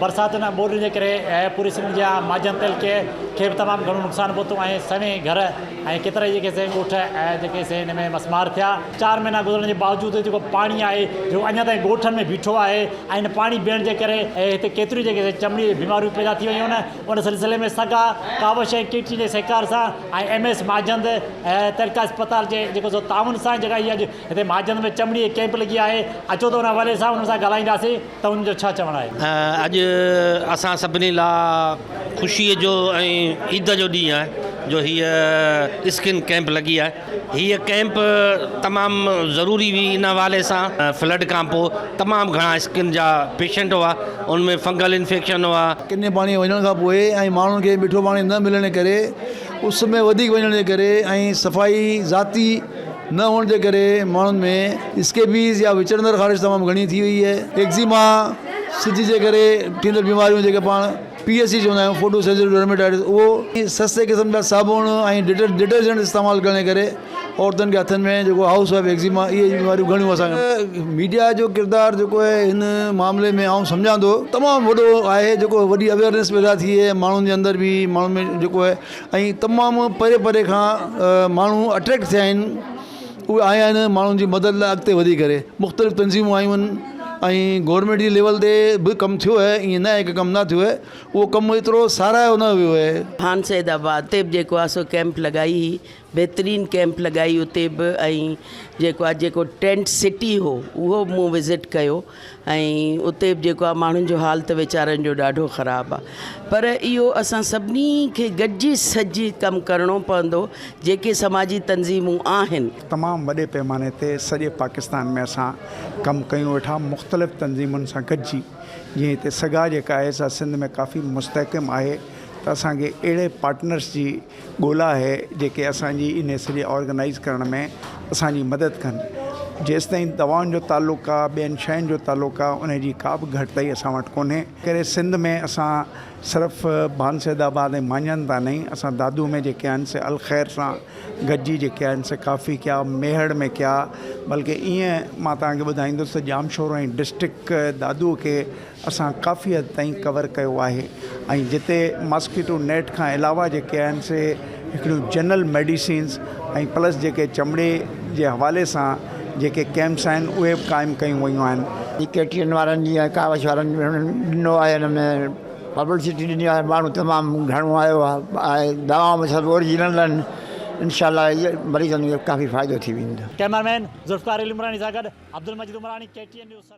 برساتن ۽ ٻوڏ جي ڪري پوري سنڌ جا ماجن تعلقي کي به تمام گهڻو نقصان پهتو ۽ سوين گهر ۽ ڪيترائي جيڪي سي ڳوٺ جيڪي سي ان ۾ مسمار ٿيا. چار مهينا گذرڻ جي باوجود جيڪو پاڻي آهي جو اڃا تائين ڳوٺن ۾ بيٺو آهي ۽ ان پاڻي بيهڻ جي ڪري هتي ڪيتريون جيڪي سي چمڙي جون بيماريون پيدا ٿي ويون آهن ان سلسلي ۾ سگا ڪاوش ۽ ڪي ٽي جي سهڪار سان ۽ ايم ايس ماجند تعلقه اسپتال جي جيڪو سو تعاون سان جيڪا هي اڄ هتي ماجند ۾ چمڙي جي ڪئمپ لڳي آهي اچو ته ان حوالي سان انهن سان ڳالهائينداسين. ته ان جو ڇا چوڻ آهي؟ اڄ اسان سڀني لا خوشيء جو ۽ عيد جو ڏينهن آهي جو هيء اسڪن ڪئمپ لڳي آهي. هيء ڪئمپ تمام ضروري هئي ان حوالي سان فلڊ کان پوء تمام گهڻا اسڪن جا پيشنٽ هئا ان ۾ فنگل انفيڪشن هئا. ڪني پاڻي وڃڻ کان پوء ۽ ماڻهن کي مٺو پاڻي نه ملڻ جي ڪري اس ۾ وڌيڪ وڃڻ جي ڪري ۽ صفائي ذاتي نه هئڻ جي ڪري ماڻهن ۾ اسڪيبيز يا وچڙندڙ خارش تمام گهڻي ٿي وئي آهي. ايڪزيما، سج جي ڪري ٿيندڙ بيماريون جيڪي پاڻ پي ايس سي چوندا آهيون فوٽو سينسيٽو ڊرميٽائٽس اهو سستي قسم جا صابڻ ۽ ڊٽرجنٽ استعمال ڪرڻ جي ڪري عورتن کي هٿن ۾ جيڪو هائوس وائف ايڪزيما اهي بيماريون گهڻيون اسان کي ميڊيا جو ڪردار جيڪو آهي هن معاملي ۾ آئون سمجهان ٿو تمام وڏو آهي جيڪو وڏي اويئرنيس پيدا ٿئي ماڻهن جي اندر به ماڻهن ۾ جيڪو آهي ۽ تمام پري پري کان ماڻهو اٽريڪٽ ٿيا آهن اهي آيا آهن ماڻهن جي مدد لاء اڳتي وڌي ڪري مختلف تنظيمون آيون آهن ۽ گورنمينٽ جي ليول تي به ڪم ٿيو آهي ائين نه آهي ڪه ڪم نه ٿيو آهي اهو ڪم ايترو ساراهيو نه ويو آهي. خان سيد آباد تي به جيڪو آهي سو ڪئمپ لڳائي هئي بهترين ڪئمپ لڳائي اتي به ۽ جيڪو آهي جيڪو ٽينٽ سٽي هو اهو به مون وزٽ ڪيو ۽ اتي به جيڪو آهي ماڻهن جو حال ته ويچارن جو ڏاڍو خراب آهي پر اهو اسان سڀني کي گڏجي سڏجي ڪم ڪرڻو پوندو جيڪي سماجي تنظيمون آهن. تمام وڏي پيماني تي سڄي پاڪستان ۾ اسان ڪم ڪيون ويٺا مختلف تنظيمن سان گڏجي جيئن هتي سگا جيڪا آهي سا سنڌ ۾ ڪافي مستحڪم آهي ته اسان کي اهڙي پارٽنرس جي ڳولا آهي جيڪي اسان جي انهي سڄي آرگنائيز ڪرڻ ۾ اسان جي مدد ڪن جيستائين دوائن جو تعلق آ ٻين شين جو تعلق آ انهي جي ڪا به گهٽتائي اسان وٽ ڪونهي ڪري سنڌ ۾ اسان صرف ڀان سيد آباد ۽ مانجهند تان نئي اسان دادو ۾ جيڪي آهن سي الخير سان گڏجي جيڪي آهن سي ڪافي ڪيا ميهڙ ۾ ڪيا بلڪه ائين مان توهان کي ٻڌائيندس ته ڄامشورو ۽ ڊسٽرڪ دادو کي اسان ڪافي حد تائين ڪور ڪيو آهي ۽ جتي ماسڪيٽو نيٽ کان علاوه جيڪي آهن سي هڪڙيون جنرل ميڊيسينس ۽ پلس جيڪي چمڙي جي حوالي سان جيڪي ڪيمپس آهن اهي به قائم ڪيون ويون آهن. هي ڪي ٽي اين وارن جي ۽ ڪاوش وارن ڏنو آهي هن ۾ پبلسٽي ڏني آهي ماڻهو تمام گهڻو آيو آهي ۽ دوائون به سڀ اوريجنل آهن انشاء الله مريضن کي ڪافي فائدو ٿي ويندو. ڪئميرا مين ذوالفقار علي عمراڻي سان گڏ Abdul Majeed Umrani, K T N news.